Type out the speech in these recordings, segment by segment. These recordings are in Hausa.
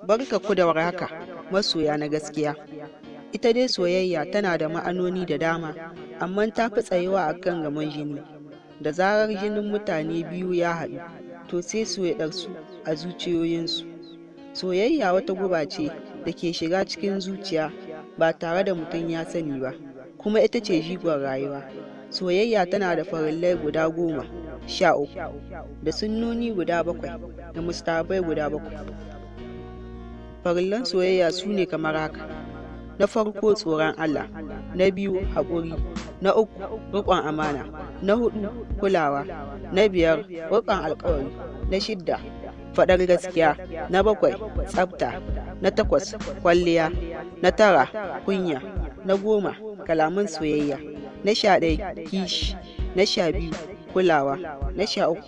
Barka ku da warhaka, masoya na gaskiya. Ita dai soyayya tana da ma'anoni da dama, amma ta fi tsayuwa a kan gamon jini. Da zarar jinin mutane biyu ya haɗu, to sai so ya ɗarsu a zuciyoyinsu. Soyayya wata guba ce da ke shiga cikin zuciya ba tare da mutum ya sani ba, kuma ita ce jigon rayuwa. Soyayya tana da farillai guda 13, da sunnoni guda 7, da mustahabbai guda 7. Farillan soyayya su ne kamar haka: na farko, tsoron Allah; na biyu, haƙuri; na uku, riƙon amana; na huɗu, kulawa; na biyar, riƙon alƙawari; na shidda, faɗar gaskiya; na bakwai, tsafta; na takwas, kwalliya; na tara, kunya; na 10, kalaman soyayya; na 11, kishi; na 12, kulawa; na 13,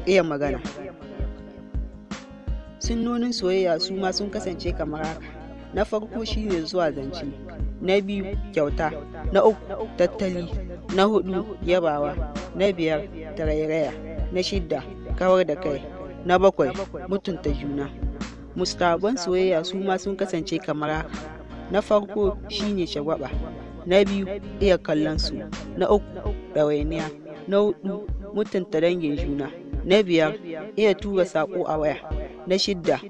iya magana. Sunnonin soyayya su ma sun kasance kamar haka: na farko shine zuwa zance; na biyu, kyauta; na uku, tattali; na huɗu, yabawa; na biyar, tarairaya; na shidda, kawar da kai; na bakwai, mutunta juna. Mustahabban soyayya su ma sun kasance kamar haka: na farko shine shagwaɓa; na biyu, iya kallon su; na uku, ɗawainiya; na huɗu, mutunta dangin juna; na biyar, iya tura saƙo a waya; na shidda,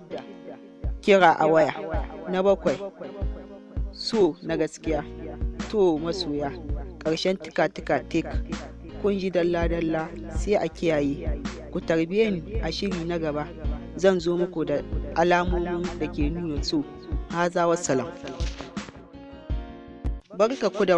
kira a waya; na bakwai, so na gaskiya. To masoya, ƙarshen tika-tika tik, kun ji dalla-dalla, sai a kiyaye. Ku tarbiye ni a shiri na gaba, zan zo muku da alamomin da ke nuna so. Haza wassalam. Barka ku da.